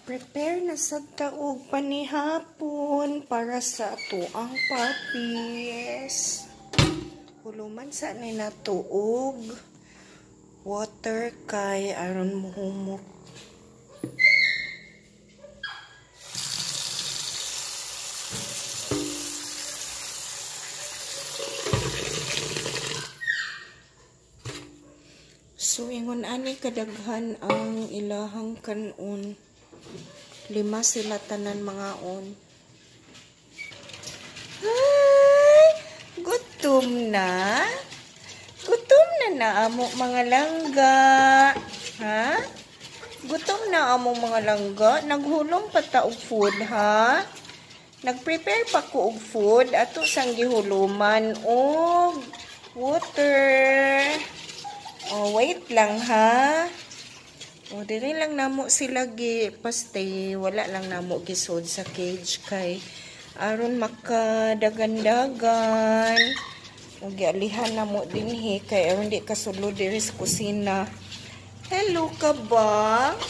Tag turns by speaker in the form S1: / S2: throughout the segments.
S1: Prepare na sad ta og panihapon para sa atoang puppies. Huluman sa ni nato og water kay aron mohumok. So ingon ani kadaghan ang ilahang kanon. 5 sila tanan mga on. Hi! Gutom na? Gutom na na amo mga langga. Ha? Gutom na amo mga langga. Naghulom pa ta og food, ha? Nagprepare pa ko og food ato sang gihuluman og water. Oh, wait lang ha. O, diri lang namo sila gi pastay, wala lang namo gisod sa cage kay aron makadagandagan. O, gialihan namo dinhi kay aron di kasulod diri sa kusina. Hello kabang.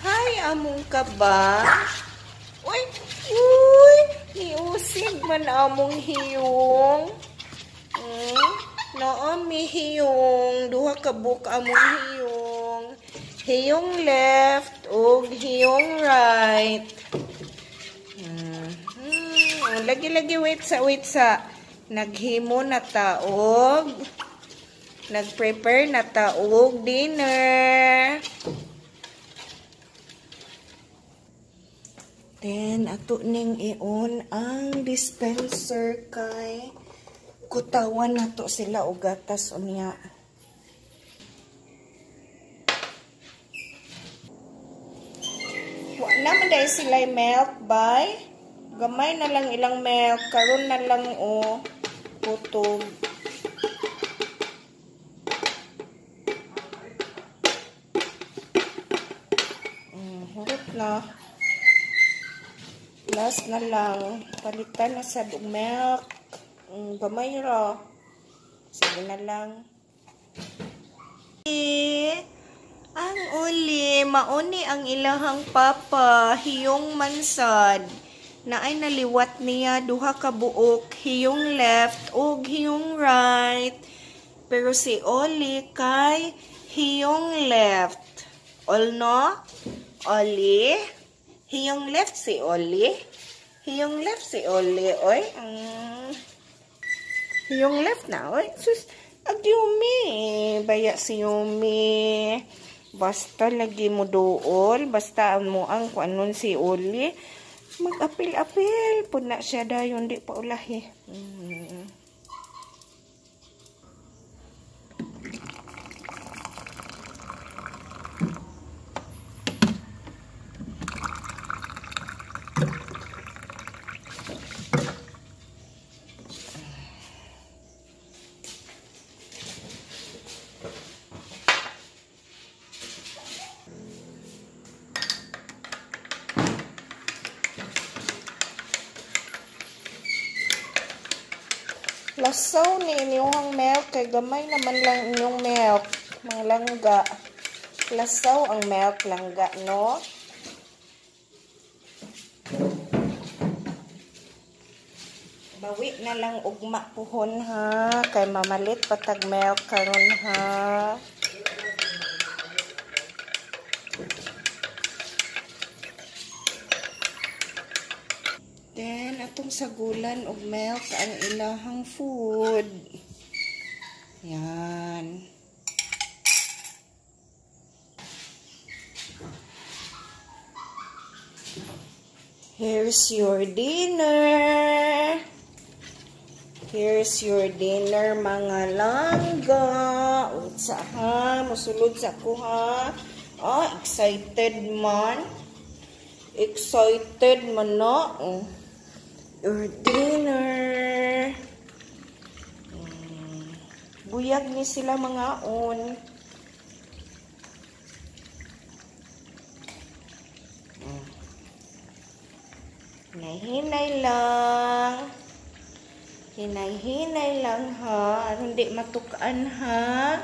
S1: Hi among kabang. Uy, uy, niusig man among hiyong. Naami hiyong, duha ka buok among hiyong. Hiyong left ug hiyong right. Lagi-lagi wait sa. Naghimo na ta og nagprepare na ta og dinner. Then ato ning i-on ang dispenser kay kutawan nato sila og gatas unya. Naman dahil sila milk by gamay na lang ilang milk karon na lang o putog. Hurot na. Last na lang palitan na sa milk. Gamay ra. Sige na lang. Ang uli, mauni ang ilahang papa, hiyong mansad. Naay naliwat niya duha ka buok, hiyong left ug hiyong right. Pero si Oli kay hiyong left. All no? Oli? Hiyong left si Oli? Hiyong left si Oli, oy. Hiyong left na, oy. Sus, ag Yumi. Baya si Yumi. Basta lagi mo dool, basta mo ang kuanon si Oli. Mag-apil-apil pud na siya dayon di pa ulahi. Lasaw ni inyong milk kay gamay naman lang inyong milk, mga langga. Lasaw ang milk langga, no? Bawi na lang ugma puhon ha, kay mamalit patag milk karon ha. Then, atong sagulan og milk ang ilahang food. Yan. Here's your dinner. Here's your dinner, mga langga. Wait sa ha, musulod sa ko ha. Ah, excited man. Excited man na. Oh. Your dinner. Buyag ni sila mga on. Hinay-hinay lang. Hinay-hinay lang ha. Aron di matukaan ha.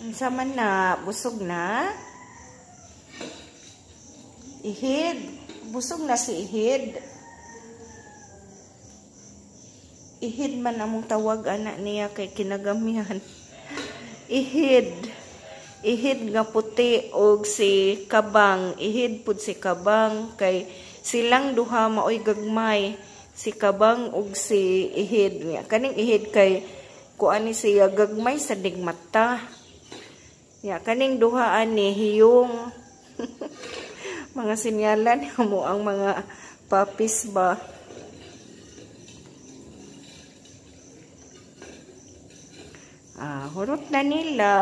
S1: Unsa man na, busog na? Ihid. Busog na si Ihid. Ihid man among tawag anak niya kay kinagamihan. Ihid. Ihid nga puti og si Kabang. Ihid pud si Kabang kay silang duha maoy gagmay. Si Kabang og si Ihid. Kaning Ihid kay kuan ni siya gagmay sa digmata. Ya, kaning duha ani hiyong. Mga sinyalan mo ang mga papis ba. Ah, hurot na nila.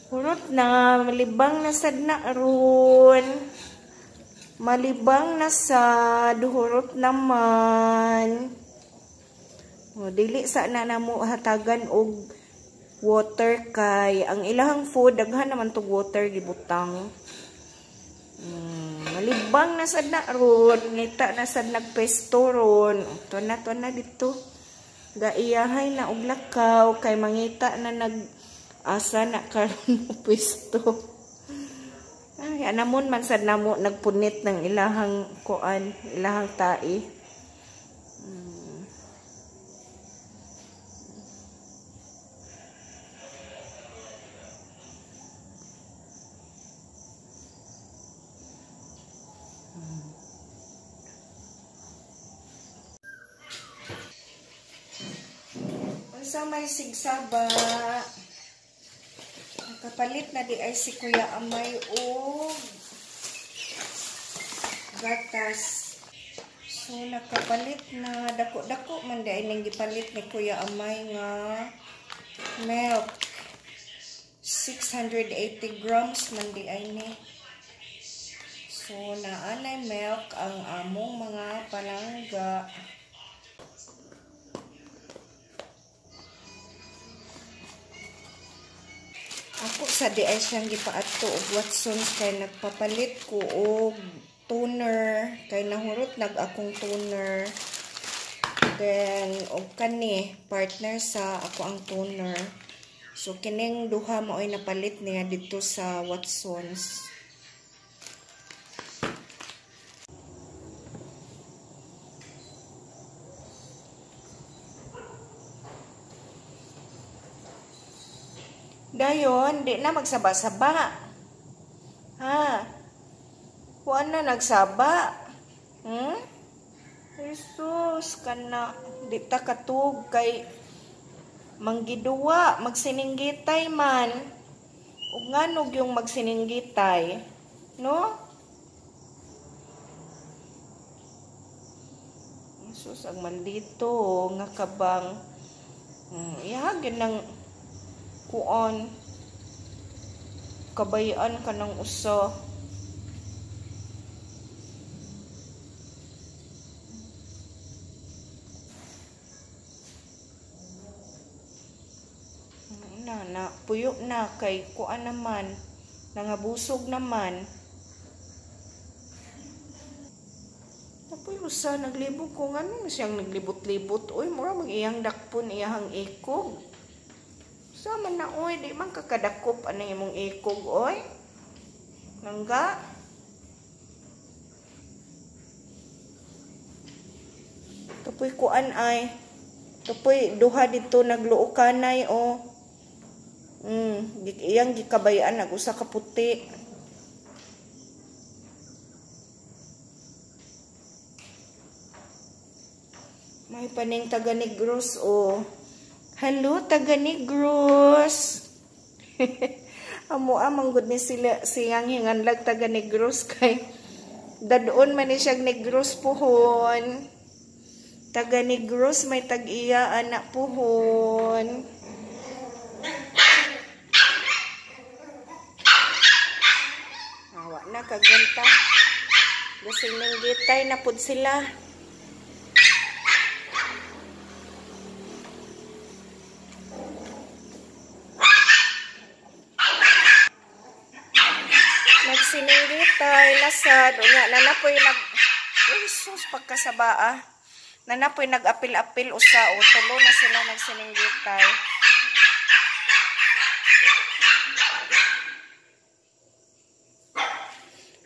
S1: Hurot na, malibang na sad na ron. Malibang na sad, hurot naman. O, dili sa na namo hatagan og water kay ang ilahang food daghan naman tog water gibutang. Malibang na sad na ron, ngita na sad nagpesto ron. To na dito. Gaiyahay na og lakaw kay mangita na nag asa na karon mo pwesto. Ay, anamon man sad namo nagpunit ng ilahang kuan, ilahang tai. Unsa may sigsaba? Nakapalit na di ay si Kuya Amay og gatas. So nakapalit na, dako-dako man di ay ning gipalit ni Kuya Amay nga milk. 680 grams man di ay ni. So naanay milk ang among mga palangga. Ako sa di ay siyang gipaadto og Watsons kay nagpapalit ko og toner kay nahurot nag akong toner. Then og kani partner sa ako ang toner. So kining duha maoy napalit niya dito sa Watsons. Dayon, di na magsaba-saba. Ha? Kuan na nagsaba. Jesus, kana di ta katug kay manggiduwa, magsininggitay man. Ug nganog yung magsininggitay, no? Jesus, ang maldito nga kabang. Ihagin ng kuan. Kabayan ka ng usa. Na, na, puyo na kay kuan naman, nangabusog naman. Napuyo sa naglibot ko ngano siyang naglibot-libot. Oy, mura mag iyang dakpon iyang ikog. Sama na oy, di man kakadakop anang imong ikog oy. Nangga. Tupoy kuan ay. Tupoy duha dito nagluokanay o. Iyang gikabayan nag usa ka puti. May paning taga Negros o. Hello taga Negros. Amo amang gud ni sila siyang hinganlag taga Negros kay dadon man ni siyang Negros puhon. Taga Negros may tag-iya anak puhon. Awa na kagwanta. Gasinanggitay na pud sila. Nagsininggitay nasad unya nanapoy nag Jesus pagkasabaa. Nanapoy nag-apil-apil usa o tulo na sila nagsininggitay.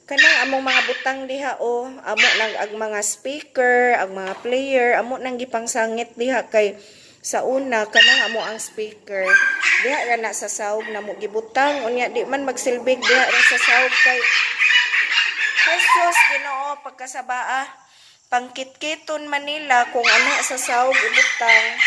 S1: Kanang among mga butang diha o, amo nang ang mga speaker, ang mga player, amo nang gipangsangit diha kay sa una kanang amo ang speaker. Diha ra na sa sawg namo gibutang, unya di man magsilbig diha ra sa sawg kay Jesus Ginoo, pagkasabaa. Pangkitkiton Manila kung ana sa sawg ibutang.